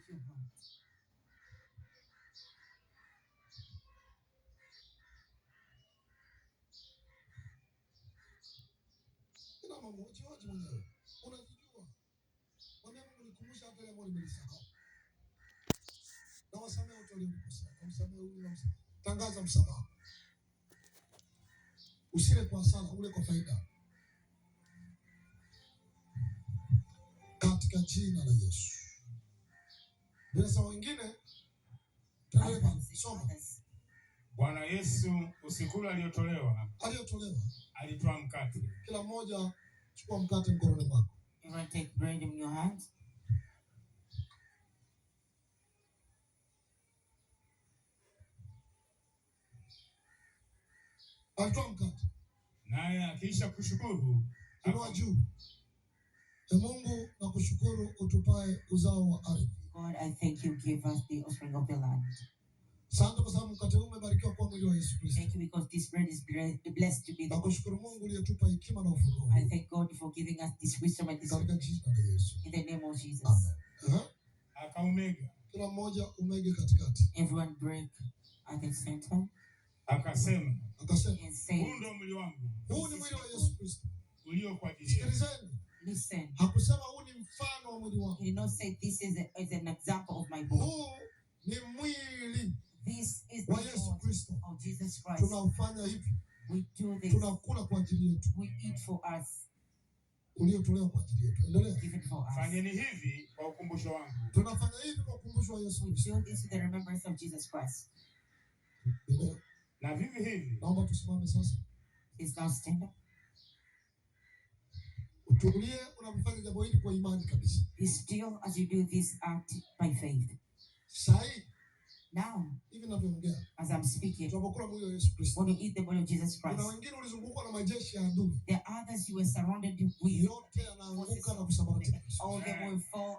Break your heart. Ila mambo jiwaji mwenyewe. Unajijua. Mwambie Mungu nikumbushe hata ile ambayo nimelisahau. Na wasamehe wote walionikosea. Na msamehe huyu na msamehe. Tangaza msamaha. Usile kwa hasara, ule kwa faida. Katika jina la Yesu. Bila sawa wengine tuendelee pale. Others, Soma. others. Bwana Yesu usiku ule aliotolewa Aliyotolewa. alitwaa mkate, Kila mmoja chukua mkate mkononi mwako. Everyone take bread in your hand. Alitoa mkate. naye akiisha kushukuru Inua juu. E Mungu, nakushukuru utupae uzao wa ardhi. God, I thank you, give us the offspring of the land. Asante kwa sababu mkate huu umebarikiwa kuwa mwili wa Yesu Kristo. Thank you because this bread is blessed to be the. Nakushukuru Mungu uliyetupa hekima na ufunuo I huu. thank God for giving us this wisdom and this Katika jina la Yesu. in the name of Jesus. Amen. Aha. akaumega, Kila mmoja umege katikati. Everyone break at the center akasema, Akasema, and say, huu ndio mwili wangu huu ni mwili wa Yesu Kristo. ulio kwa ajili yenu. Sikilizeni, listen. hakusema huu ni mfano wa mwili wangu. He did not say this is an example of my body. Huu ni mwili This is wa the Yesu body Kristo. of Jesus Christ. Tunaufanya hivi, We do this. tunakula kwa ajili yetu, We eat for us, uliotolewa kwa ajili yetu. Endelea. given for us. Fanyeni hivi kwa ukumbusho wangu. Tunafanya hivi kwa ukumbusho wa Yesu We Kristo. do this with the remembrance of Jesus Christ. Endelea. Na vivi hivi Naomba tusimame sasa. Please now stand up. Utulie unapofanya jambo hili kwa imani kabisa. Be still as you do this act by faith. Saa hii Now, hivi ninavyoongea, as I'm speaking, tunapokula mwili wa Yesu Kristo, when you eat the body of Jesus kuna Christ, wengine ulizungukwa na majeshi ya adui, there are others you were surrounded with. yote yanaanguka na kusambaratika. All them will fall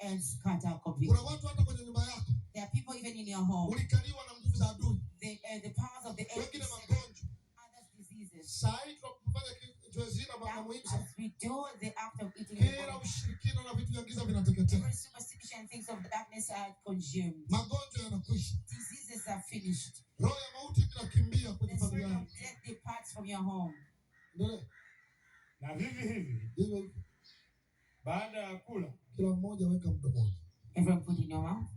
and scatter Kuna completely. watu hata kwenye nyumba yako There are people even in your home. ulikaliwa na nguvu za adui, The powers of the enemy, wengine magonjwa. others diseases. Saa hii tunapofanya zoezi hili la Now, muhimu sana, as we do the act of eating the kila body, ushirikina na vitu vya giza vinateketea, every superstition and things of darkness are consumed. magonjwa yanakwisha, Diseases are finished. roho ya mauti inakimbia kwenye The spirit familia of yako. death departs from your home. Endelea. Na vivi hivi Hivyo hivyo, baada ya kula kila mmoja weka mdomoni. Everyone put in your mouth.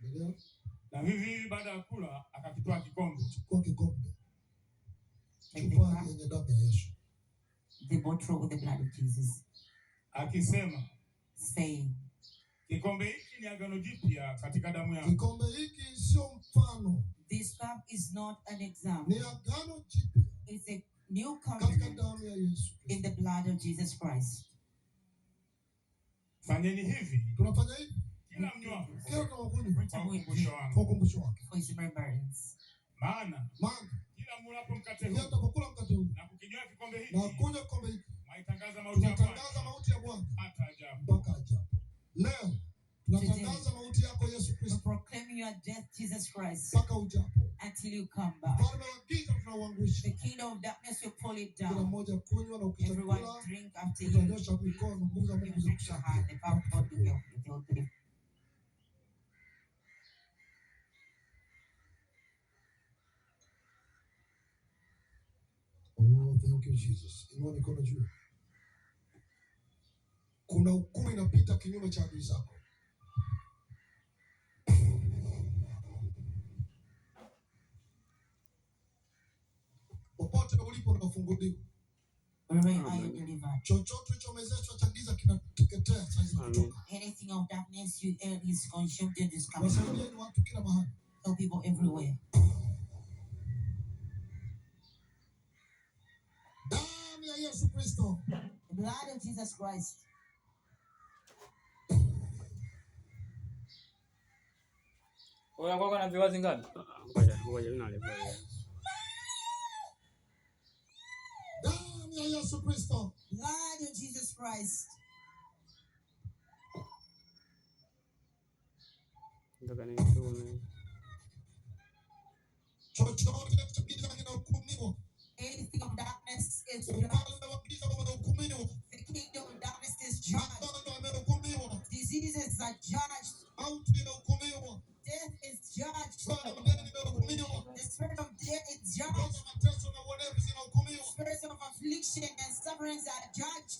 Endelea. na vivi hivi baada ya kula akakitwaa kikombe, Chukua kikombe, Take the chupa cup, yenye damu ya Yesu, the bottle with the blood of Jesus, akisema, saying, kikombe hiki ni agano jipya katika damu yangu. Kikombe hiki sio mfano, This cup is not an ni example, agano jipya it's a new katika covenant damu ya Yesu in Kristo. the blood of Jesus Christ. Fanyeni hivi Tunafanya hivi kila mnywapo kila tunapokunywa Every kwa time we ukumbusho drink kwa wangu. ukumbusho wake, for his remembrance. Maana maana kila mulapo mkate kila huu tunapokula mkate huu na kukinywa kikombe na hiki, kunywa kikombe hiki, mwaitangaza mauti ya tunatangaza Bwana mauti ya Bwana hata ajapo. mpaka ajapo. Leo tunatangaza mauti yako Yesu We Kristo proclaim your death, Jesus Christ, mpaka ujapo. until you come back. Ufalme wa giza The tunauangusha. kingdom of darkness will pull it Kila down. mmoja kunywa na Everyone ukishakula drink after you. utanyosha mikono, nguvu za You Mungu drink your hand. zitakusaidia The power of God will help you. They will Oh, thank you Jesus. Inua mikono juu. Kuna hukumu inapita kinyume cha adui zako. Popote ulipo unafunguliwa. Wherever you are, Amen. you're delivered. Chochote ulichomezeshwa cha giza kinateketea saa hizi na Amen. kutoka. Anything of darkness you is consumed and is coming. Wasaidieni watu kila mahali. Help people everywhere. Damu ya Yesu Kristo. The blood of Jesus Christ. Unakuwa na viwazi ngapi? Ngoja ngoja, mimi nalipa. Damu ya Yesu Kristo. Blood of Jesus Christ. Nataka nitume. Chochote Chochote cha giza kinahukumiwa. Anything of darkness is judged. Ufalme wa giza umehukumiwa. The kingdom of darkness is judged. Magonjwa yamehukumiwa. Diseases are judged. Mauti imehukumiwa. Death is judged. Roho ya madeni imehukumiwa. The spirit of death is Roho judged. za mateso na uonevu zinahukumiwa. Spirits of affliction and sufferings are judged.